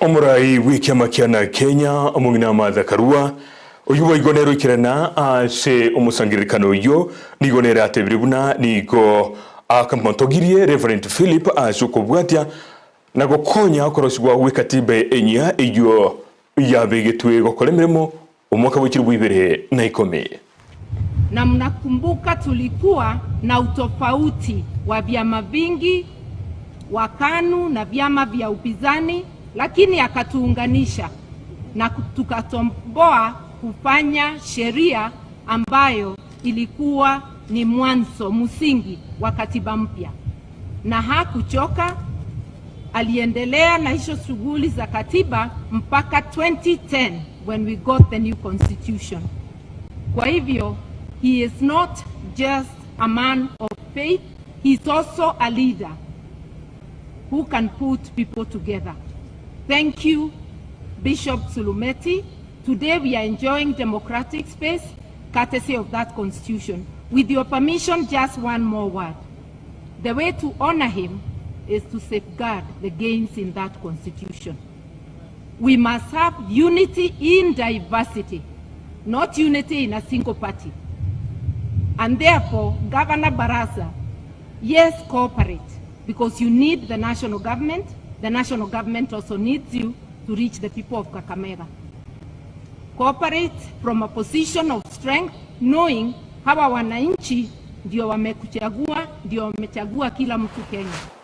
Omorai bwa ekiama kia na Kenya omong'ina Martha Karua oyio boigo nere oikerana ase omosangererekano oyio nigo nere atebire buna nigo akamotogirie Reverend Philip ase okobwatia na gokonya okorosigwa gwe katiba enyia eyio yabegetwe gokora emeremo omwaka bwa 2010. Na mnakumbuka tulikuwa na utofauti wa vyama vingi wa KANU na vyama vya upinzani, lakini akatuunganisha na tukatomboa kufanya sheria ambayo ilikuwa ni mwanzo msingi wa katiba mpya, na hakuchoka, aliendelea na hizo shughuli za katiba mpaka 2010 when we got the new constitution. Kwa hivyo he is not just a man of faith, he is also a leader who can put people together. Thank you, Bishop Sulumeti. Today we are enjoying democratic space courtesy of that constitution. With your permission, just one more word. The way to honor him is to safeguard the gains in that constitution. We must have unity in diversity, not unity in a single party. And therefore, Governor Barasa, yes, cooperate, because you need the national government. The national government also needs you to reach the people of Kakamega. Cooperate from a position of strength, knowing hawa wananchi ndio wamekuchagua, ndio wamechagua kila mtu Kenya.